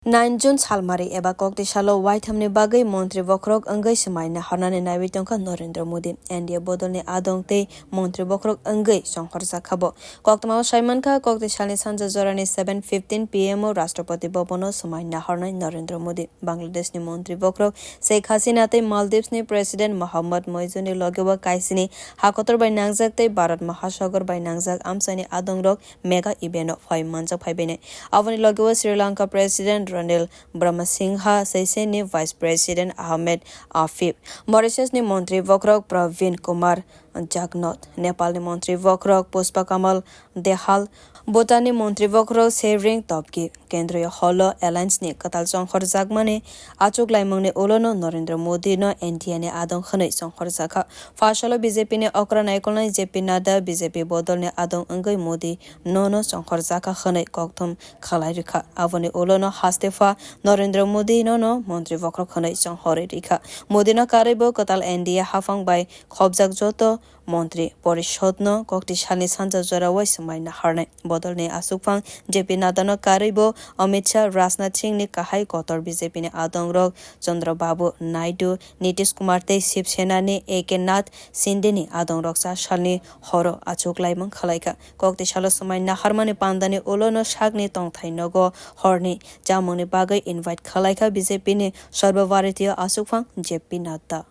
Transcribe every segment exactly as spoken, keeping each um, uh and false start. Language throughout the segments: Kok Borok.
Nine June salmari eba kokti salo waithamni bagwi montri bokhorok wngwi swmai naharnani naiwi tongkha Narendra Modi. N D A bodolni adong tei montri bokhorok wngwi chonghorjakha bo. Koktwmao saimankha, kokti salni sanja jorani seven fifteen P M o Rashtrapati Bhavan-o swmai naharnai Narendra Modi. Bangladeshni montri bokhorok Sheikh Hasina tei Maldives-ni President Mohammad Moizuni logeo kaisini hakotor bai nangjak tei Bharat Mahasagor bai nangjak amchaini adongrok mega event-o phai manjak phaibainai. Aboni logeo Sri Lanka President Ranil Wickremesinghe, Seychelles-ni Vice President Ahmed Afif, Mauritius-ni montri bokhorok Pravind Kumar Jugnauth, Nepal-ni montri bokhorok Pushpa Kamal Dahal, Bhutan-ni montri bokhorok Tshering Tobgay. Kendriya Hall-o Alliance-ni kwtal chonghorjakmani achuklaimungni ulono Narendra Modi-no N D A-ni adong hwnwi chonghorjakha. Phasalo B J P-ni okra naikolnai J P Nadda B J P bodolni adong wngwi Modi nono chonghorjakha hwnwi kokthum khalai rwkha. Aboni ulono haste pha Narendra Modi nono montri bokhorok hwnwi chonghorwi rwkha. Modi no karwi bo kwtal N D A haphang bai khopjak joto montri porishodno kokti salni sanja jorao swmai naharnai. Bodolni aswkphang J P Nadda no karwi bo Amit Shah, Rajnath Singh ni kahai kotor B J P ni adongrok Chandra Babu Naidu, Nitish Kumar tei Shiv Sena ni Eknath Shinde ni adongrok cha salni horo achuklaimung khwlaikha. Kokti salo swmai naharmani pandani ulono sakni tongthai nogo horni chamungni bagwi invite khwlaikha B J P ni Sarva Bharatiya aswkphang J P Nadda.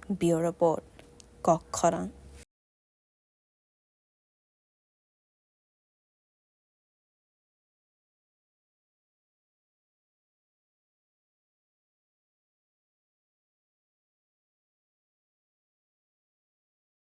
Bureau Report, Kokkhorang.